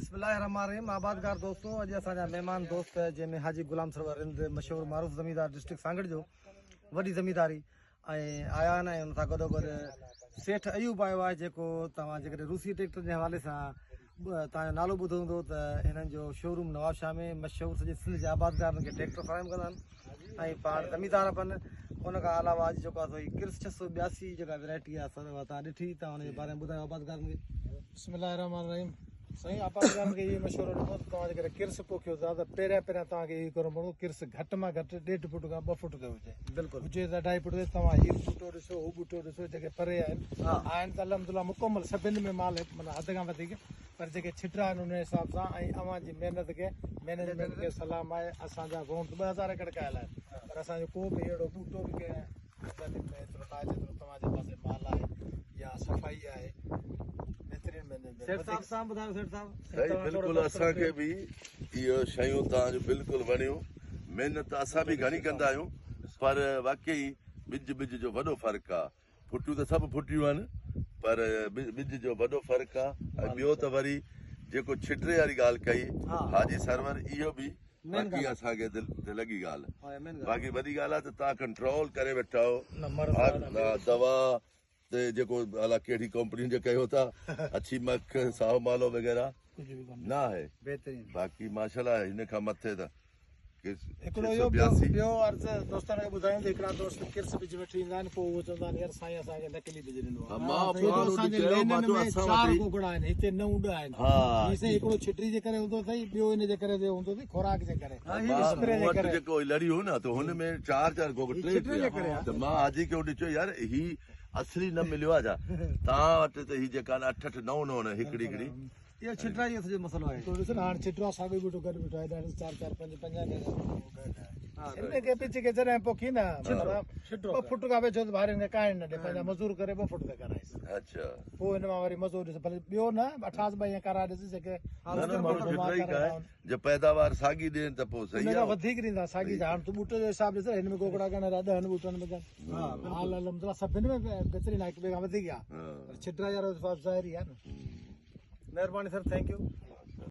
بسم الله الرحمٰن الرحيم آبادگار دوستو اڄ اسان جا مهمان دوست جنهن ۾ حاجي غلام سرور رند مشهور معروف زميندار ڊسٽرڪٽ سانگهڙ جو وڏي زمينداري ۽ آيا آهن ۽ ان سان گڏو گڏ سيٺ ايوب آيو آهي جيڪو توهان جيڪڏهن روسي ٽريڪٽر جي حوالي سان توهان جو نالو ٻڌو هوندو ته هنن جو شوروم نوابشاهه ۾ مشهور سڄي سنڌ جي آبادگارن کي ٽريڪٽر فراهم ڪندا آهن ۽ پاڻ زميندار به آهن ان کان علاوه اڄ جيڪو آهي سو هي ڪرس 682 جيڪا ويرائٽي آهي سر اها توهان ڏٺي توهان ان جي باري ۾ ٻڌايو آبادگارن کي. بسم الله الرحمٰن الرحيم سائين آبادگارن کي اهو مشورو ڏبو ته توهان جيڪڏهن ڪرس پوکيو ٿا ته پهريان پهريان توهان کي اهو ڪرڻو پوندو ڪرس گهٽ مان گهٽ ڏيڍ فوٽ کان ٻه فوٽ تي هجي بلڪل هجي ته اڍائي فوٽ تي توهان هي ٻوٽو ڏسو هو ٻوٽو ڏسو جيڪي پري آهن آهن ته الحمدلله مڪمل سڀن ۾ مال معنيٰ حد کان وڌيڪ پر جيڪي ڇٽا آهن ان حساب سان ۽ اوهان جي محنت کي مئنيجمينٽ کي سلام آهي اسان جا وونٽ 2000 ايڪڙ ڪيل آهن پر اسان جو ڪو به اهڙو ٻوٽو به ڪنهن زمين ۾ ايترو نه آهي جيترو توهان جي پاسي مال آهي يا صفائي آهي بهترين مئنيجمينٽ سيٺ صاحب سان ٻڌايو سيٺ صاحب. سائين بلڪل اسان کي به اهي شيون توهان جون بلڪل وڻيون محنت اسان به گهڻي ڪندا آهيون پر واقعي ٻج ٻج جو وڏو فرق آهي ڦٽيون ته سڀ ڦٽيون آهن پر ٻج جو وڏو فرق آهي ۽ ٻيو ته وري جيڪو ڇٽري واري ڳالهه ڪئي حاجي سرور اهو به باقي اسان کي دل تي لڳي ڳالهه باقي وڏي ڳالهه آهي ته توهان ڪنٽرول ڪري ويٺا آهيو دوا تي جيڪو الا ڪهڙي ڪمپني جو ڪيو ٿا اڇي مک سائو مالو وغيره نه آهي باقي ماشاءالله هن کان مٿي ته هڪڙو اهو ٻيو عرض دوستن کي ٻڌايون ته هڪڙا دوست ڪرس ٻج وٺي ايندا آهن پوء اهو چوندا آهن يار سائين اسان کي نقلي ٻج ڏنو آهي ڇو ته اسان جي لينن ۾ چار گوگڙا آهن هتي نو ڏهه آهن هي سائين هڪڙو ڇٽري جي ڪري هوندو اٿئي ٻيو ان جي ڪري هوندو اٿئي خوراڪ جي ڪري اسپري جي ڪري جيڪو لڙي هو نه ته هن ۾ چار چار گوگڙ ٽي ته مان حاجي کي اڏي چيو يار هي اصلي نه مليو آهي ڇا تان وٽ ته هي جيڪا اٺ اٺ نو نو هڪڙي هڪڙي اهو ڇٽرا جو سڄو مسئلو آهي. تون ڏس نه هاڻ ڇٽرا ساڳيو ٻوٽو گڏ بيٺو آهي ڏاڍو چار چار پنج پنج آهن ان کي پچ کي جڏهن پوکي نه ٻه فٽ کان ويجهو ته ڀارين کي ڪاهڻ نه ڏي پنهنجا مزور ڪري ٻه فٽ تي ڪرائيس اڇا پوء هن مان وري مزو ڏس ڀلي ٻيو نه اٺاس ٻه ائين ڪرائي ڏس جيڪي نه نه ماڻهو ڇٽرا ئي ڪاهي جي پيداوار ساڳي ڏين ته پوء صحيح ان کان وڌيڪ ڏيندا ساڳي هاڻ تون ٻوٽي جو حساب ڏس هن ۾ گوگڙا گهڻا رهيا ڏهن ٻوٽن ۾ حال الحمدلله سڀن ۾ بهترين آهي هڪ ٻئي کان وڌيڪ آهي پر ڇٽرا يار ظاهر ئي آهي نه مهرباني سر thank you.